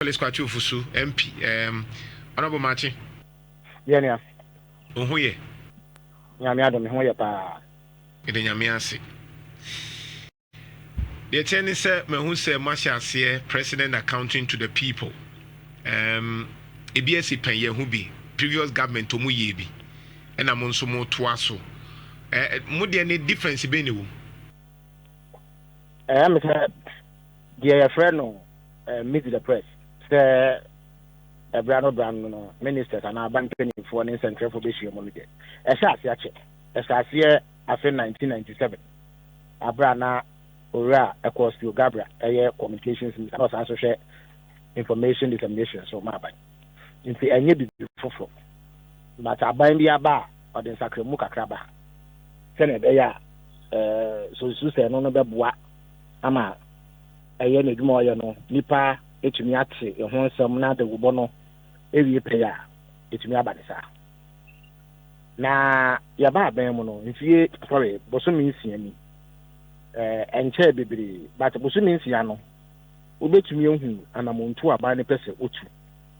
Felix Kwakye Ofosu, MP, Honourable Makye. Yɛ nua. Wo ho yɛ? Nyame adom, me ho yɛ paa. Meda Nyame ase. Deɛ ɛteɛ ne sɛ mahu sɛ moahyɛ aseɛ President accounting to the people. Ebi asi pɛn yɛn ho bi, previous government ɔmo yɛɛ bi, ɛna mo nso motoa so. Mo deɛ ne difference bɛn na ɛwɔ mu? Ɛyɛ me sɛ deɛ yɛfrɛ no Meet the Press sɛ ɛberɛ ano berɛ ano no ministers anaa aban mpanimfoɔ ne nsɛntwerɛfoɔ bɛhyia mu no deɛ, ɛhyɛ aseɛ akyɛ. Ɛhyɛ aseɛ afe 1997 aberɛ a na Owura Ekow Spio Gabra yɛ Communications Minister na ɔsan nso hwɛ Information Dissemination so ma aban. Nti ɛnyɛ biribi foforɔ. But aban bi aba a, ɔde nsakramu kakra ba sɛnea ɛbɛyɛ a sɛ osusu sɛ ɛno no bɛboa ama ɛyɛ n'adwuma a ɔyɛ no, nipa etumi ate ɛho nsɛm na adawubɔ no ewie pɛyɛ a, etumi aba ne saa. Na yɛba aban mu no, mfie, sorry, bosome 6 ni, ɛnkyɛɛ bebree, but bosome 6 no, wobɛtumi ehu anamontuo aban no pɛ sɛ otu.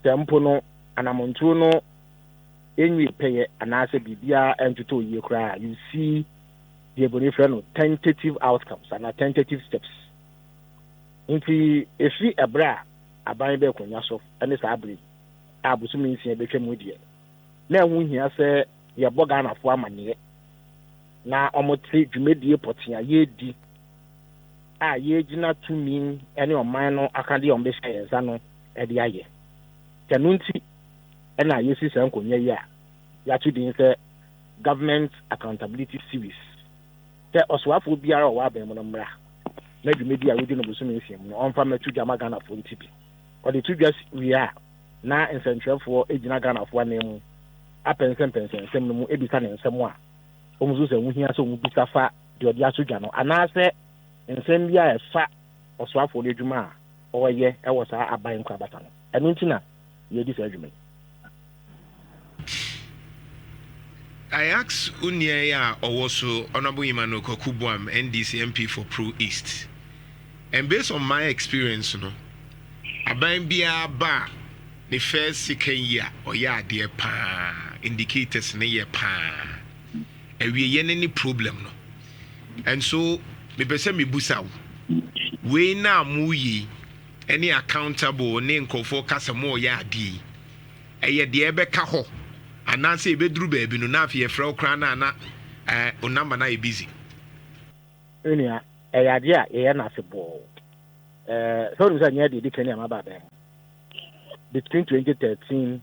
Sɛ mpo no anamontuo no enwie pɛyɛ anaasɛ biribiara ɛntotɔ yie koraa, you see deɛ eboni frɛ no tentative outcomes anaa tentative steps. Nti efi ɛbrɛ a aban bɛ akonnwa so ɛne saa abere a bosome 6 bɛtwa mu deɛ, na ɛho hia sɛ yɛbɔ Ghanafoɔ amanneɛ na wɔte dwumadie pɔtee a yɛredi a yɛgyina tumi ne ɔman no akadeɛ a wɔbɛhyɛ yɛn nsa no de ayɛ. Ɛno nti ɛna yɛsi saa nkonnwa yi a yɛato din sɛ Government Accountability Series, sɛ ɔsoafoɔ biara a ɔwɔ aban mu no mmra na dwumadi a wodi no bosome 6 mu no, ɔmfa mmɛto dwa ma Ghanafoɔ. Nti bi ɔde to dwa wie a, na nsɛntwerɛfoɔ gyina Ghanafoɔ anan mu apɛnsɛmpɛnsɛ nsɛm no mu, ebisa ne nsɛm a wɔn nso sɛ ho hia sɛ wɔn bisa fa deɛ ɔde ato dwa no anaasɛ nsɛm bi a ɛfa ɔsoafoɔ no adwuma a ɔreyɛ ɛwɔ saa aban nkorabata no. Ɛno nti na yɛdi saa adwuma yi. I ask onua yi a ɔwɔ so, Honourable Emmanuel Kwaku Boam, NDC MP for Pru East. And based on my experience no, aban biara ba a, ne first second year ɔyɛ adeɛ paa, indicators ne yɛ paa. Awieyɛ ne problem no. And so mepɛ sɛ mebusa wo. Wei na mo yi ɛne accountable ne nkurɔfoɔ kasa mo ɔyɛ adeɛ yi. Ɛyɛ deɛ ɛbɛka hɔ anaasɛ ɛbɛduru baabi no na afei yɛfrɛ wo koraa na ana o number na ayɛ busy? Nua, ɛyɛ adeɛ a yɛyɛ no afebɔɔ. Sɛ wonim sɛ nyɛ deɛ ɛdi kan a maba aban mu, between 2013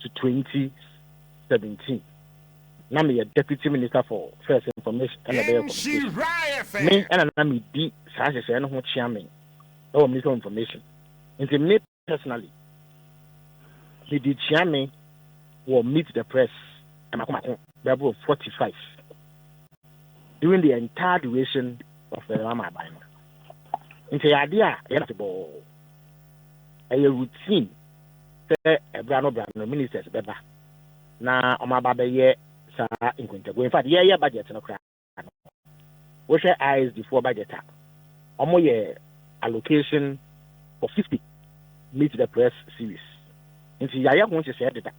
to 2017 na meyɛ Deputy Minister for first Information ɛna ɛbɛyɛ Communication. Me ɛna na medi saa nhyehyɛeɛ no ho kyea me ɛwɔ Minister of Information. Nti me personally medi kyea me wɔ Meet the Press ɛmakomako bɛboro 45 during the entire duration of the Mahama aban no. Nti ɛyɛ adeɛ a ɛyɛ afebɔɔ, ɛyɛ routine sɛ ɛbra no bra no ministers bɛba na ɔmo aba bɛyɛ saa nkontabuo. In fact, yɛyɛ budget no koraa no, wohwɛ ISD foɔ budget a, ɔmo yɛ allocation for 50 Meet the Press series. Nti yɛayɛ ho nhyehyɛe deda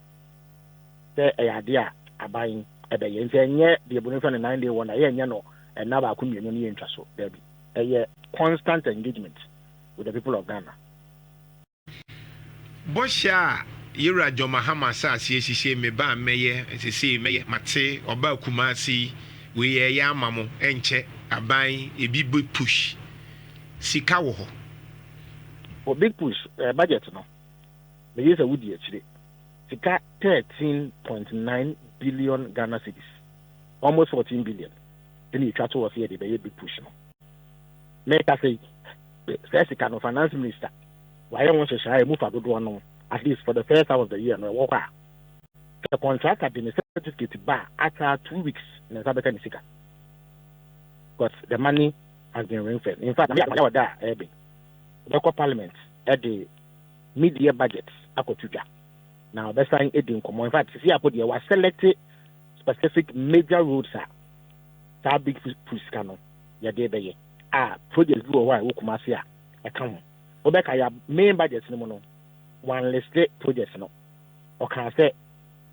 sɛ ɛyɛ adeɛ a aban ɛbɛyɛ. Nti ɛnyɛ deɛ ebunu fɛ no 9 day wonder. Yɛnyɛ no ɛna baako mmienu no yɛntwa so, daabi, ɛyɛ constant engagement with the people of Ghana. Bɔhyɛ a yɛwura John Mahama asase ahyehyɛ, me ba mɛyɛ sese mɛyɛ mate ɔba Kumase wei yɛyɛ ama mo, ɛnkyɛ aban ebi big push sika wɔ hɔ. For Big Push budget no, meye sɛ wodi akyire sika 13.9 billion Ghana cedis, almost 14 billion, ɛna etwa to wɔ sɛ yɛde bɛyɛ Big Push no. Mɛka sɛ sɛ sika no, Finance Minister wayɛ ho nhyehyɛe a emu fa dodoɔ no, at least for the first half of the year no, ɛwɔ hɔ a sɛ contractor de ne certificate ba a, ata 2 weeks ne nsa bɛka ne sika because the money has been ring fenced. In fact, na yɛ wɔ da a ɛyɛ bɛn ɔbɛkɔ Parliament ɛde mid-year budget akɔto dwa na ɔbɛsan edi nkɔmɔ. In fact, sisi apo deɛ, wa select specific major roads a saa Big Push sika no yɛde bɛyɛ a project bi wɔ hɔ a ɛwɔ Kumase a ɛka ho. Wobɛka ya main budget no mu no, one list projects no, ɔkaa sɛ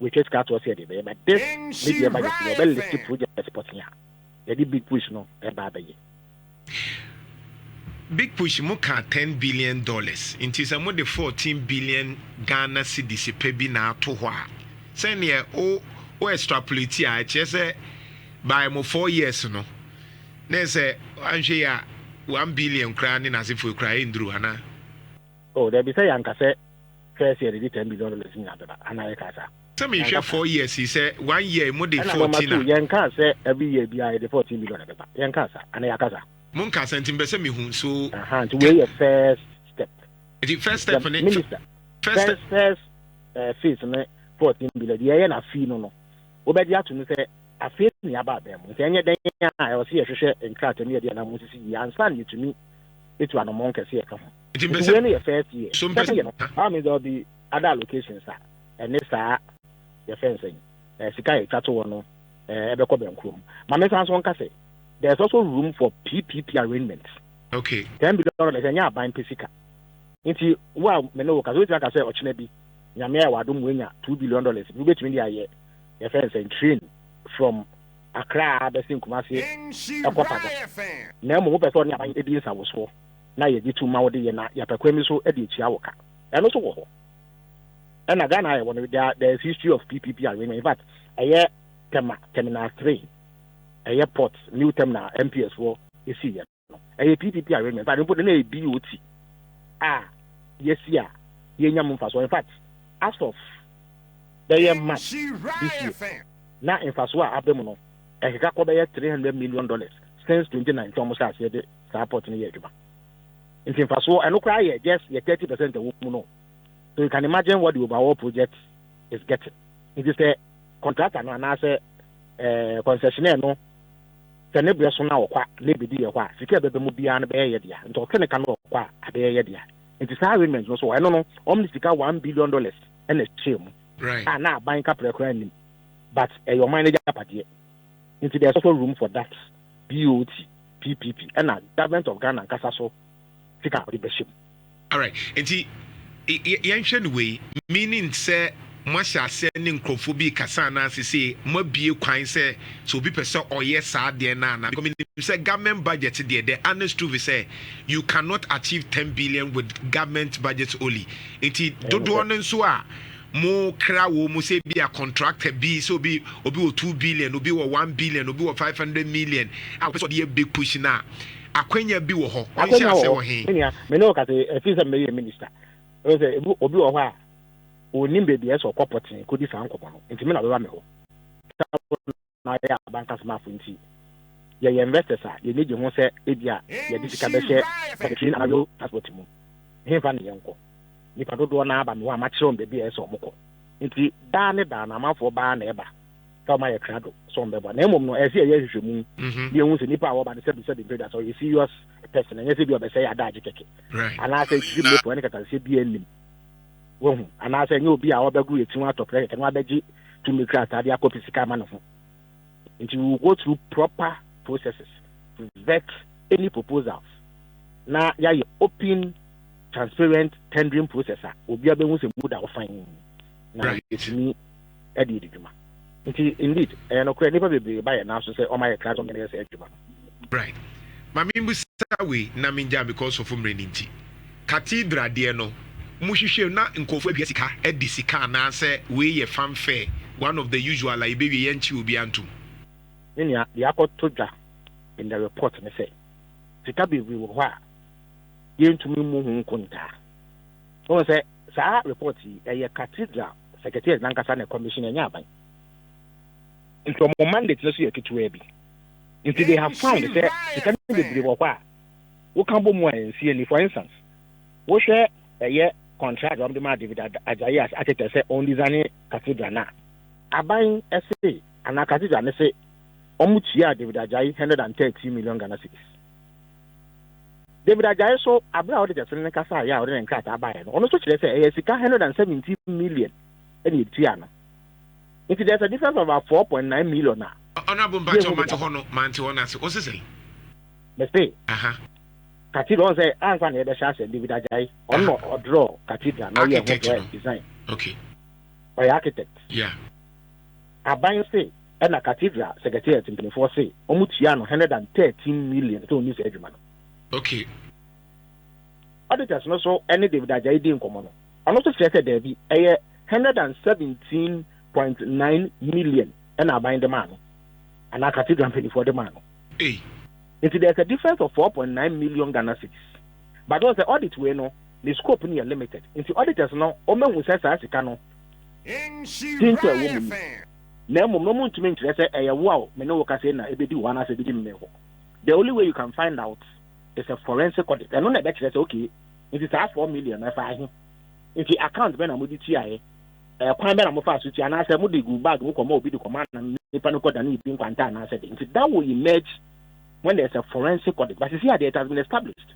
wɔatwa sika atoɔ sɛ yɛde bɛyɛ, but this mid-year budget no, ɔbɛ list projects pɔtee a yɛde Big Push no ɛba abɛyɛ. Big Push mo ka $10 billion, nti sɛ mo de 14 billion Ghana cedis pɛ bi na ato hɔ a, sɛneɛ o extrapolate a, ɛkyerɛ sɛ by mo 4 years no, na sɛ anhwɛ yi a, 1 billion koraa ne n'asefoɔ koraa ɛnduru anaa? Oh, dabi, sɛ yɛanka sɛ first year de $10 billion nyinaa bɛba anaa yɛka saa? Sɛ mehwɛ 4 years yi, sɛ one year mo de ɛna 14 a yɛnka sɛ every year biara yɛde 14 billion bɛba. Yɛnka saa anaa yɛaka saa? Monka sɛ, nti mpɛ sɛ mehu so. Aha, nti wei yɛ first step. Nti first step ne minister first first phase ne 14 billion deɛ, ɛyɛ na fee no wobɛgye ato no sɛ afei ne yɛaba abɛn mu, nti ɛnyɛ dɛn a, ɛwɔ sɛ yɛhwehwɛ nkrataa mu, yɛde anam sisi yie ansa na yɛtumi etu anamɔ nkɛse yɛka ho. Nti mpɛ sɛ wei no yɛ first year. So mpɛ Second year no, how means there will be other allocations a ɛne saa yɛfɛ nsɛn sika a yɛtwa to wɔ no ɛbɛkɔ bɛnkurom. Maame san so nka sɛ there is also room for PPP arrangements. $10 billion ɛnyɛ aban pɛ sika, nti wo a mene wo kasa, wotumi aka sɛ ɔkyena bi Nyame ayɛ wadom, woanya $2 billion bi, wobɛtumi de ayɛ yɛfɛ nsɛn train from Accra bɛsi Nkumase ɛkɔ Paga, na mmom wopɛ sɛ ɔne aban di nsawosoɔ na yɛgye tum ma wode yɛ na yɛpɛ kwan bi so de atua wo ka, ɛno nso wɔ hɔ. Ɛna Ghana ayɛ wɔ no, there is history of PPP arrangement. In fact, ɛyɛ Tema Terminal 3, ɛyɛ port new terminal MPS wɔ esi yɛ no, ɛyɛ PPP arrangement. In fact, mpo de na ɛyɛ BOT a yɛsi a yɛnya mu mfasoɔ. In fact, as of bɛyɛ March this year na mfasoɔ a aba mu no ɛkeka kɔ bɛyɛ $300 million since 2019 ɔmo hyɛ aseɛ de saa port no yɛ adwuma. Nti mfasoɔ ɛno koraa yɛ just yɛ 30% ɛwɔ mu no, so you can imagine what the overall project is getting. Nti sɛ contractor no anaasɛ concessionaire no, sɛ ne berɛ so na ɔkɔ a na ebedi yɛ hɔ a, sika ɛbɛbɛ mu biara no bɛyɛ yɛ dea. Nti ɔtwe ne ka no ɔkɔ a, abɛyɛ yɛ dea. Nti saa arrangement no so, ɛno no, ɔmo de sika $1 billion ɛna ɛhyɛ mu a na aban kaprɛ koraa nim, but ɛyɛ ɔman no agyapadeɛ. Nti there is also room for that BOT PPP, ɛna Government of Ghana nkasa so sika a ɔde bɛhyɛ mu. Alright, nti yɛnhwɛ no wei, meaning sɛ moahyɛ aseɛ ne nkurɔfoɔ bi kasa anaasɛ sɛ moabie kwan sɛ obi pɛ sɛ ɔyɛ saa deɛ no ana? Because menim sɛ government budget deɛ, the honest truth is sɛ you cannot achieve 10 billion with government budget only. Nti dodoɔ no nso a mo kra wɔ mu sɛ bi a contractor bi sɛ obi wɔ 2 billion, obi wɔ 1 billion, obi wɔ 500 million a wɔpɛ sɛ ɔde yɛ Big Push no a, akwanya bi wɔ hɔ ɔnhyɛ Akwanya ase wɔ wɔ he? Menua, mene wo kasa, ɛfiri sɛ mmɛyɛ minister, ɛwɔ sɛ obi wɔ hɔ a onim baabi a ɛsɛ ɔkɔ pɔtee kɔdi saa nkɔmmɔ no, nti me na ɔbɛba me hɔ sɛ na yɛ abankasemafo. Nti yɛyɛ investors a yɛni gye ho sɛ ebi a yɛde sika bɛhyɛ train anaa rail transport mu, hemfa ne yɛnkɔ? Nipa dodoɔ no aba me hɔ a makyerɛ wɔn baabi a ɛsɛ ɔmo kɔ. Nti daa ne daa na amanfoɔ baa na ɛba sɛ ɔma yɛ krado sɛ ɔmo bɛboa, na mmom no ɛsɛ yɛyɛ nhwehwɛmu ne yɛhu sɛ nipa a wɔba no, sɛbi sɛbi mpɛ sɛ ɔyɛ serious person, ɛnyɛ sɛ bi ɔbɛsɛ yɛ adagye kɛkɛ anaasɛ gyiri mmepo ɛne kɛkɛ bi anim wahu, anaasɛ ɛnyɛ obi a ɔbɛgu yɛ tirim atɔprɛ kɛkɛ na wabɛgye tumi krataa de akɔpɛ sika ama ne ho. Nti we will go through proper processes to vet any proposals na yɛayɛ open, transparent tendering process a obiara bɛhu sɛ mu da hɔ fan na yɛtumi ɛde edi dwuma. Nti indeed, ɛyɛ nokorɛ, nnipa bebree ba yɛ nan so sɛ ɔma yɛ kra sɛ ɔmo yɛ sɛ adwuma no. Right, maame, mbusa wei na mengya because of mmerɛ no. Nti cathedral deɛ no, mohwehwɛ na nkurɔfoɔ adua sika adi sika anaasɛ wei yɛ fanfare, one of the usual a yɛbɛwie yɛnkye obi antom? Ne nua, deɛ akɔto dwa in the report ne sɛ sika bebree wɔ hɔ a yɛntumi mu ho nkontaa. Wɔn sɛ saa report yi, ɛyɛ cathedral secretariat nankasa na commission, ɛnyɛ aban. Nti ɔmo mandate no so yɛ ketewa bi, nti they have found sɛ sika no bebree wɔ hɔ a woka bɔ mu a nsie ni. For instance, wohwɛ ɛyɛ contract wɔn de ma David Ajayi as architect sɛ ɔn design cathedral na aban ɛse anaa cathedral ne se wɔn tua David Ajayi 130 million Ghana cedis. David Ajayi so, abere a ɔde kyɛsɛ ne kasa ayɛ a ɔde ne nkrataa baeɛ no, ɔno nso kyerɛ sɛ ɛyɛ sika 170 million ɛna etua no. Nti there is a difference of about 4.9 million a Honorable, mpakyɛ, mante hɔ no, mante hɔ no ase. Wo se sɛn? Mese Cathedral, ɔn sɛ ansa na yɛbɛhyɛ asɛ, David Ajayi, ɔno na ɔdraw cathedral na ɔyɛ ho Architect no. design. Ɔyɛ architect. Aban se ɛna cathedral secretariat mpanimfoɔ se wɔn tua no 113 million sɛ ɔni sɛ adwuma no. Auditors no so ɛne David Ajayi di nkɔmɔ no, ɔno nso kyerɛ sɛ daabi, ɛyɛ 117.9 million ɛna aban de maa no anaa cathedral mpanimfoɔ de maa no. Hey. Nti there is a difference of 4.9 million Ghana cedis, but wɔn sɛ audit wei no, ne scope no yɛ limited, nti auditors no wɔn ehu sɛ saa sika no tinta ɛwɔ mu ni, na mmom no wɔn ntumi nkyerɛ sɛ ɛyɛ wo a me ne wo kasa na ebedi wo anaasɛ ebedi me hɔ. The only way you can find out is a forensic audit. Ɛno na ɛbɛkyerɛ sɛ okay, nti saa 4 million ɛfa ahe, nti account bɛn na mo de tua yɛ, ɛkwan bɛn na mo fa so tua, anaasɛ mo de gu bag mu kɔma obi de kɔma na nipa no kɔ da ne bi nkwanta anaasɛ de. Nti that will emerge when there is a forensic audit, but sisi adeɛ, it has been established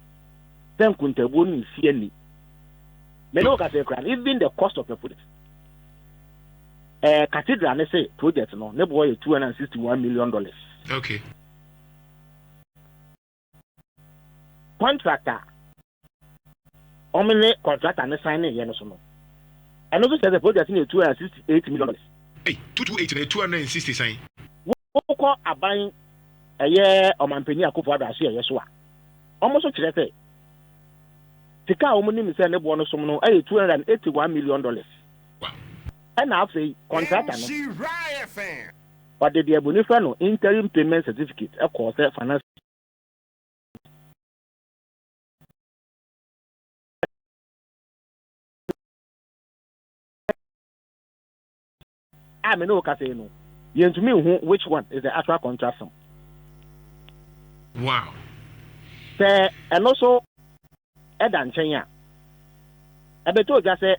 sɛ nkuntabuo no nsi ani. Mɛ ne wo kasa ekura, even the cost of the project, cathedral ne se project no ne boɔ yɛ $261 million. Contractor, wɔn ne contractor ne sign ne yɛ no so no, ɛno nso kyerɛ sɛ project no yɛ $268 million. Hey, 228 na 260 sign. Wokɔ aban, ɛyɛ ɔmanpanyin Akufo Addo aso yɛyɛ so a, wɔn nso kyerɛ sɛ sika a wɔn nim sɛ ne boɔ no som no ɛyɛ $281 million. Ɛna afei contractor no ɔde deɛ ebuni fɛ no interim payment certificate ɛkɔɔ sɛ finance a me ne wo kasa yi no, yɛntumi nhu which one is the actual contract sum. Sɛ ɛno so ɛda nkyɛn a, ɛbɛtɔ ogya sɛ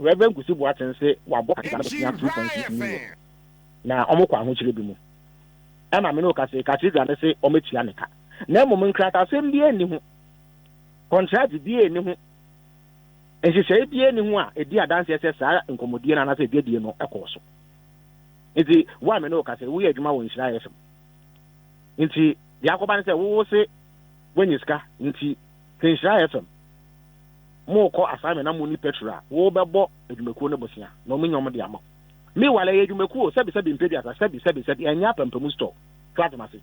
Reverend Kusi Boateng se wabɔ kakra no bɛsia 2.6 million na ɔmo kɔ ahokyere bi mu, ɛma me ne wo kasa yi, cathedral ne se ɔmo atua ne ka, na mmom nkratasɛm bi ani ho, contract bi ani ho, nhyehyɛe bi ani ho a ɛdi adanseɛ sɛ saa nkɔmmɔdie no anaasɛ adwadie no ɛkɔɔ so. Nti wo a me ne wo kasa yi, woyɛ adwuma wɔ Nhyira FM, nti deɛ akɔba ne sɛ wowo se woanya sika, nti sɛ Nhyira FM mokɔ assignment na mo ni petrol a, wobɛbɔ adwumakuo no bosea na ɔmo nya ɔmo de ama wo. Meanwhile, ɛyɛ adwumakuo, sɛbi sɛbi mpɛduasa, sɛbi sɛbi sɛbi, ɛnyɛ apampamu store so atem ase.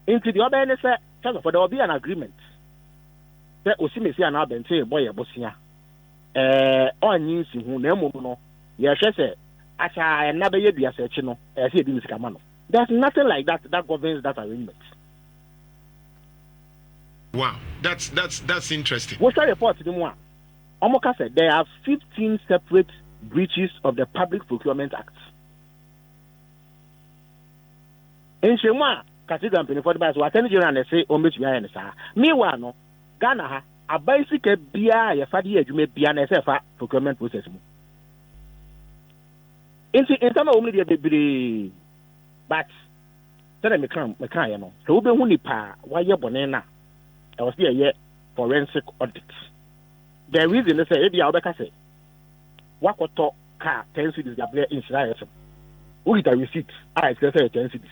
Nti deɛ ɔbɛyɛ ne sɛ, first of all, there will be an agreement sɛ osimesi anaa abɛnten bɔ yɛ bosea, ɔnye nsi ho, na mmom no yɛhwɛ sɛ akyɛ ɛna bɛyɛ duasa akyi no, ɛyɛ sɛ yɛde ne sika ma no. There's nothing like that that governs that arrangement. Wow, that's interesting. Wohwɛ report no mu a, ɔmo ka sɛ there are 15 separate breaches of the Public Procurement Act. Nhyɛmu a cathedral mpanyinfoɔ de ba so, Attorney General na ɛsɛ wɔn bɛtumi ayɛ no saa. Meanwhile no, Ghana ha, aban sika biara a yɛfa de yɛ adwuma biara na ɛsɛ ɛfa procurement process mu. Nti nsɛm a wɔn mu no deɛ bebree, but sɛdeɛ meka yɛ no, sɛ wobɛhu nipa a wayɛ bɔne no a, ɛwɔ sɛ yɛyɛ forensic audit. The reason is sɛ ebi a wobɛka sɛ wakɔtɔ car 10 cedis de abrɛ Nhyira FM, wokita receipt a ɛkyerɛ sɛ yɛ 10 cedis,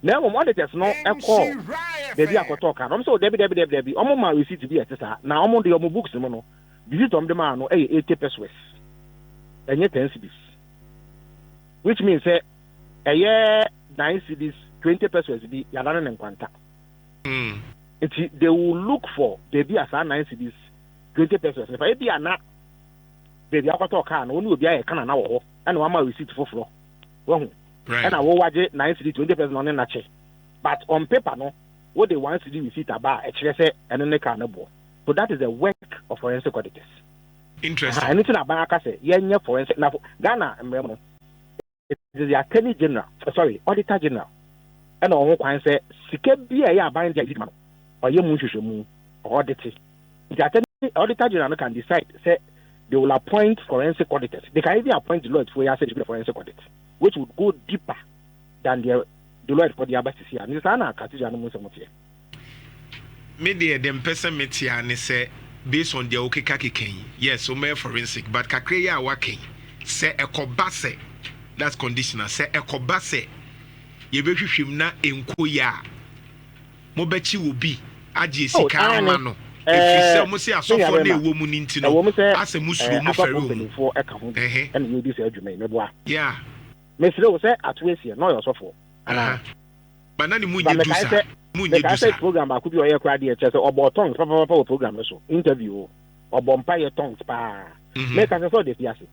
na mmom auditors no ɛkɔɔ baabi akɔtɔ car no, ɔmo sɛ dabi dabi dabi dabi, ɔmo ma receipt bi ɛte saa, na ɔmo de ɔmo books mu no, receipt ɔmo de maa no ɛyɛ 80 pesewas, ɛnyɛ 10 cedis, which means sɛ ɛyɛ 9 cedis 20 pesewas bi yàrá ne nkwanta. Nti they will look for baabi a saa 9 cedis 20 pesewas nifa ebi ana baabi akɔtɔ car no, wɔn ne obi ayɛ kana na wɔ hɔ, ɛna wɔama receipt foforɔ wɔho, ɛna wɔwagye 9 cedis 20 pesewas na ɔne n'akyɛ, but on paper no, wɔde 1 cedi receipt aba a ɛkyerɛ sɛ ɛno ne car no boɔ. So that is the work of forensic auditors. Interesting. Ɛno ti na aban aka sɛ yɛnyɛ forensic na Ghana mmerɛ mu no, it is the Attorney General, sorry, Auditor General, ɛna ɔho kwan sɛ sika bi a ɛyɛ aban de a yɛdi ma no, ɔyɛ mu nhwehwɛmu, ɔaudit. Nti attorney, Auditor General no can decide sɛ they will appoint forensic auditors. They can even appoint Deloitte for yɛ asɛ the forensic audit, which would go deeper than the Deloitte for the aba sisi a. Nti saa na cathedral no mu nsɛm teɛ. Me deɛ, deɛ mpɛ sɛ metea ne sɛ, based on deɛ wokeka keka yi, yes, womɛyɛ forensic, but kakra yi a waka yi, sɛ ɛkɔba sɛ, that's conditional, sɛ ɛkɔba sɛ yɛbɛhwehwɛ mu na ɛnkɔ yi a. Mobɛkye obi agye Oh, sika aane. ama no, ɛfiri sɛ Ɛɛ, mo se me asɔfoɔ no a nuabarima, ɛwɔ mu no nti no, ɛwɔ mu sɛ asɛ mo ɛɛ, suro, mo asɔfo fɛre wɔn. mpanimfoɔ ka ho bi Ɛhɛ. na yɛredi saa dwuma yi, meboa. Mesrɛ wo sɛ Ato Essien, na ɔyɛ ɔsɔfoɔ anaa? Ba na ne mu Ba nyɛ du mekae saa. sɛ, Mu nyɛ mekae du sɛ saa. program baako bi a ɔyɛ koraa deɛ, kyerɛ sɛ ɔbɔɔ tongues papapapa wɔ program no so, interview o, ɔbɔ mpaeɛ tongues paa. Meka sɛ sɛ ɔda afiase.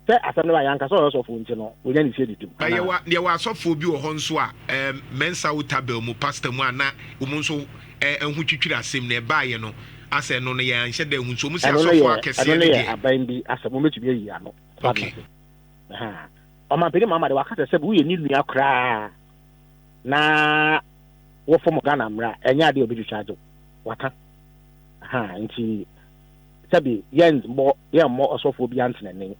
Sɛ asɛm no ba yɛanka sɛ ɔyɛ ɔsɔfoɔ nti no, wɔnya ne fie didi mu Ba anaa? yɛwɔ asɔfoɔ bi wɔ hɔ nso a, Mensa Otabil mu pastor mu a na wɔn nso ho twitwiri asɛm no, ɛbaeɛ no, asɛ ɛno no yɛanhyɛ da anhu nso wɔn sɛ Ɛno no asɔfoɔ yɛ, ɛno akɛseɛ no no yɛ deɛ. aban bi asɛm, wɔbɛtumi ayi ano. So ate ase? Ahaa. Ɔmanpanin Mahama de waka sɛ sɛbi woyɛ ne nua koraa na wofom Ghana mmara a, ɛnyɛ adeɛ a ɔbɛtwitwa agye wo. Waka. Ahaa, nti sɛbi yɛnbɔ, yɛmmɔ ɔsɔfoɔ biara ntenenee.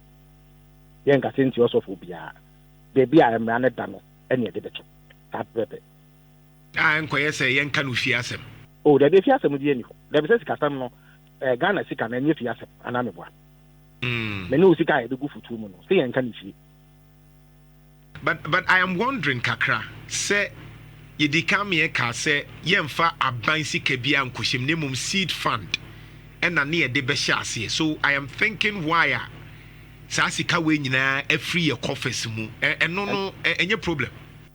Yɛnkasa ntia ɔsɔfoɔ biara. Baabi a mmara no da no ɛne yɛde bɛto. Saa pɛpɛɛpɛ. A ɛnkɔyɛ sɛ yɛnka no fie asɛm. Oh, dabi, efie asɛm biara nni hɔ. Dabi, sɛ sikasɛm no, eh, Ghana sika no, ɛnyɛ fie asɛm, anaa meboa? Me ne wo sika a yɛde gu fotuo mu no, sɛ yɛnka no fie. But I am wondering kakra sɛ yɛdi kan meɛ kaa sɛ yɛmfa aban sika biara nkɔhyɛ mu na mmom seed fund ɛna ne yɛde bɛhyɛ aseɛ, so I am thinking why a saa sika wei nyinaa afiri yɛ coffers mu, ɛno no ɛnyɛ problem.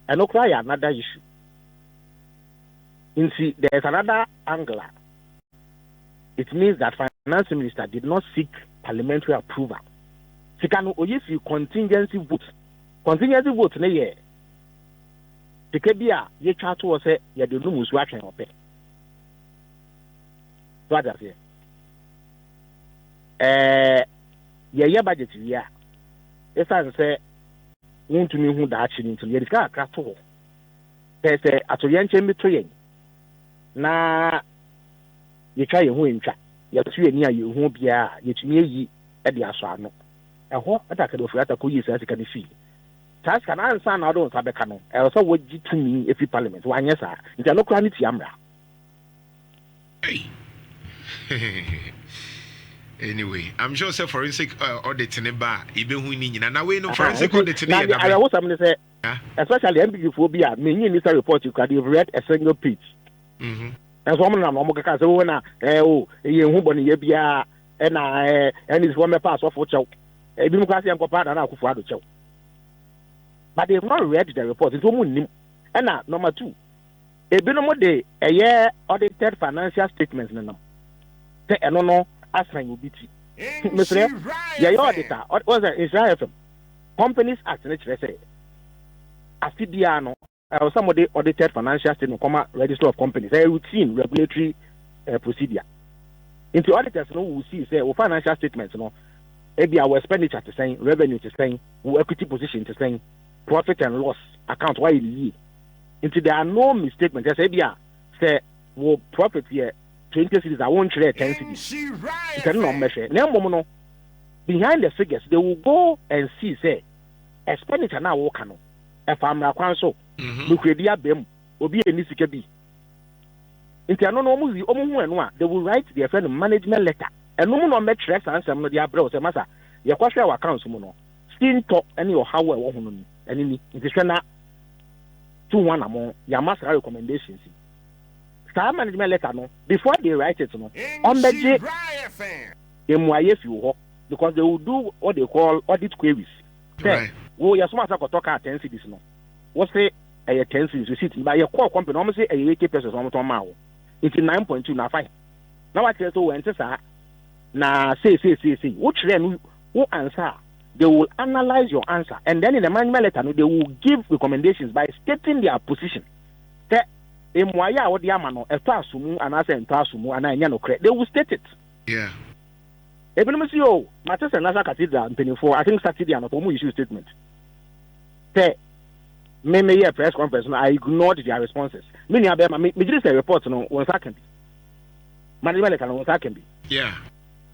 Ɛno koraa yɛ another issue. Nti there is another angle a it means that finance minister did not seek parliamentary approval. Sika no oyi firi contingency vote. Contingency vote no yɛ sika bi a yɛtwa ato hɔ sɛ yɛde nom nsuo atwɛn ɔpɛ. So ate aseɛ? Ɛɛ yɛyɛ budget wie a, ɛsiane sɛ wontumi hu daakye no nti no, yɛde sika kakra to hɔ. Pɛ sɛ atoyerɛnkyɛm bi to yɛn na yɛtwa yɛn ho ntwa, yɛto yɛn ani a yɛnhu obiara a, yɛtumi ayi de asɔ ano. Ɛhɔ na Kadi Ofori-Atta kɔyii saa sika no fii. Saa sika no, ansa na wode wo nsa bɛka no, ɛwɔ sɛ wogye tumi firi Parliament. Wanyɛ saa. Nti ɛno koraa no tia mmara. Hey. Anyway, I'm sure sɛ forensic audit ne ba a, yɛbɛhu ne nyina. Na wei no, forensic audit ne Na yɛ deɛ dabɛn? awerɛhosɛm ne sɛ, especially NPP foɔ bi a menyi nni sɛ report yi koraa, they've read a single page. Nso wɔn nenam na wɔn keka sɛ wo na ɛɛ o yɛn hu bɔne yɛ biara ɛna ɛɛ NDC foɔ mɛpa asɔfo kyɛw. Ebinom koraa sɛ yɛn kɔpa Nana Akufo Addo kyɛw. But they've not read the report nti wɔn nnim. Ɛna number 2, ebinom de ɛyɛ audited financial statements nenam sɛ ɛno no asan obi ti. Mesrɛ, yɛyɛ auditor, wɔn sɛ Nhyira FM, Companies Act ne kyerɛ sɛ afe biara no ɛwɔ sɛ mode audited financial statement kɔma Registrar of Companies. Ɛyɛ routine regulatory procedure. Nti auditors no will see sɛ wo financial statement no, ebi a wo expenditure te sɛn, revenue te sɛn, wo equity position te sɛn, profit and loss account wayɛ ne yie. Nti there are no misstatement. Ɛsɛ ebi a sɛ wo profit yɛ 20 cedis a wontwerɛ 10 cedis. Nti ɛno na wɔmmɛhwɛ. Na mmom no, behind the figures, they will go and see sɛ expenditure na woka no, ɛfa mmara kwan so, nokorɛdi aba mu, obi nni sika bi. Nti ɛno no, wɔn wi, wɔn hu ɛno a, they will write deɛ yɛfrɛ no management letter. Ɛno mu na wɔbɛtwerɛ saa nsɛm no de abrɛ wo sɛ, masa, yɛkɔhwɛɛ wɔ accounts mu no, sintɔ ne ɔhaw a ɛwɔ ho no ni, ɛno ni. Nti hwɛ na tu ho anammɔn, yɛama saa recommendations yi. Saa management letter no, before they write it no, wɔbɛgye mmuaeɛ fi wo hɔ because they will do what they call audit queries. Sɛ wo yɛsoma sɛ kɔtɔ car 10 cedis no, wo se ɛyɛ 10 cedis receipt ba yɛkɔɔ company wɔn se ɛyɛ 80 pesos na wɔn tɔn maa wo, nti 9.2 na afa he na wakyerɛ sɛ o ɛnte saa na sei sei sei sei. Wo kyerɛ no wo answer a, they will analyse your answer and then in the management letter no they will give recommendations by stating their position sɛ mmuaeɛ a wode ama no ɛtɔ aso mu anaasɛ ɛntɔ aso mu anaa ɛnyɛ nokorɛ. They will state it. Ebinom si o, mate sɛ National Cathedral mpanimfoɔ, I think Saturday anɔpa wɔn issue statement sɛ me meyɛ press conference no, I ignored their responses. Me nua bɛrima, me megye di sɛ report no wɔn nsa aka bi, management letter no wɔn nsa aka bi.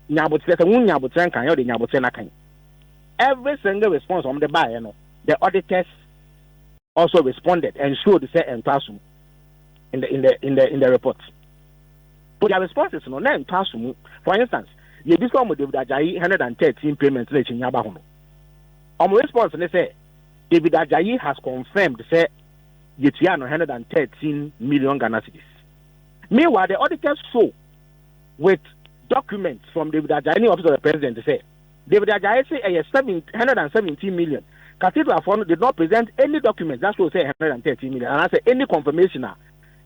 Nyabotrɛ sɛ wɔn nyabotrɛ nkan yɛ ɔde nyabotrɛ n'akan. Every single response wɔn de baeɛ no, the auditors also responded and showed sɛ ɛntɔ aso mu in the report. But their responses no na ɛntɔ aso mu. For instance, yɛbi sɛ ɔmo David Ajayi 113 payments na ekyi nyaba ho no, ɔmo response ne sɛ David Ajayi has confirmed sɛ Yɛtua no 113 million Ghana cedis. Meanwhile, the auditors show with documents from David Ajayi Office of the President sɛ David Ajayi sɛ ɛyɛ 717 million. Cathedral fund did not present any documents that show sɛ 113 million and I say any confirmation a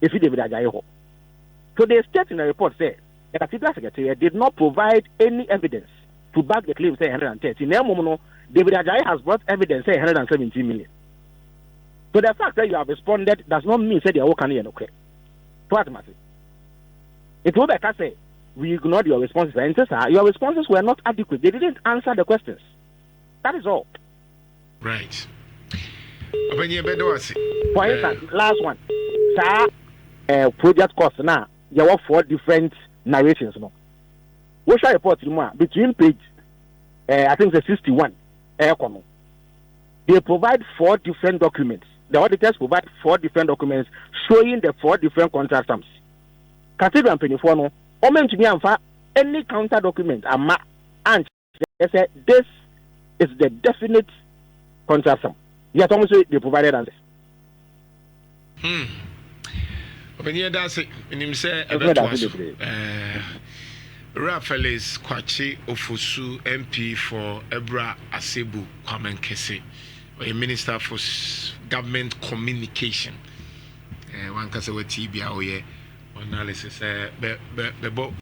efi David Ajayi hɔ. So they state in the report sɛ the cathedral secretariat did not provide any evidence to back the claim sɛ 113. Na mmom no, David Ajayi has brought evidence sɛ 117 million. So the fact that you have responded does not mean sɛ deɛ wɔka no yɛ nokorɛ. So what am I saying? It will be sɛ we ignored your responses. And sir, your responses were not adequate. They didn't answer the questions. That is all. Right. Ɔbɛnyɛ bɛdɛ wase. For instance, last one. Saa project cost na yɛwɔ four different narrations no. Wohwɛ report no mu a, between page I think it's 61 ɛɛkɔ no, they provide four different documents. The auditors provide four different documents showing the four different contract sums. Cathedral mpanyinfoɔ no, wɔn ntumi amfa any counter document ama ankyerɛ sɛ this is the definite contract sum. Yet wɔn nso they provided answers. Ɔbɛnyɛ da ase, menim sɛ ɛbɛtoa so. Owura Felix Kwakye Ofosu, MP for Abura Asebu Kwamankese, ɔyɛ Minister for Government Communication. Wankasa watii bia ɔyɛ analysis bɛbɔ.